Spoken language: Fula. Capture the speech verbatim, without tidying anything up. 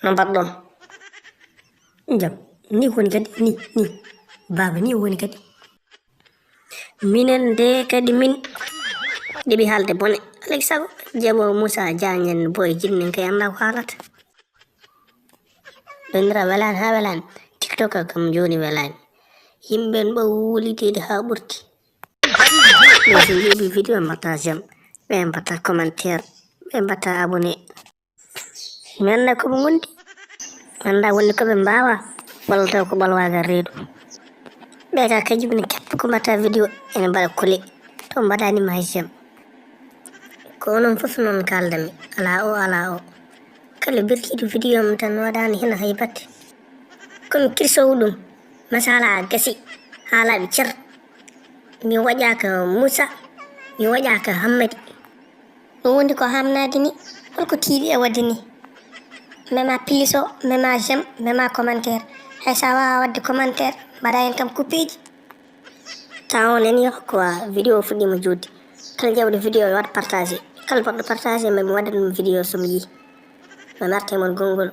No mbaɗɗon? Jam. Ni woni kadi, ni, ni. Baaba, ni woni kadi. Minen de kadi min ɗiɓi haalde bone. Alay sago, jebo Moussa Diagne en boy jinne kay annda ko haalata. Ɗonira welani ha welani. TikTok kam joni welani. Yimɓe en ɓe wulitede ha ɓurti. Ɓe so yiɗi vidéo mbatta j'aime, ɓe mbatta commentaire, ɓe mbatta abonné. Mi annda ko ɓe ngondi. Mi annda wonde ko ɓe mbawa, walla taw ko ɓalwagal reedu. Ɓe ka kañum ne keppa ko mbatta vidéo ene mbaɗa kule. To mbaɗani ma j'aime. Ko onon fof noon kaldami, ala o, ala o. Kala bertiiɗo vidéo am tan waɗani hen hay batte. Kono kirsowo ɗum, masala a gasi, haa laaɓi cer. Mi waƴaaka Moussa, mi waƴaaka Hammadi. Ɗum woni ko hamnade ni, holko tiiɗi e waɗde ni? Mema pilis o, mema j'aime, mema commentaire. Hay sa wawa waɗde commentaire, mbaɗa hen kam kuppeji. Tawa on en yo ko vidéo fuɗɗima juutde. Kala ƴewɗo vidéo yo waɗ partagé. Kala baɗɗo partagé, mami waɗa ɗum vidéo so mi yii. Mi arta e mon gonngol.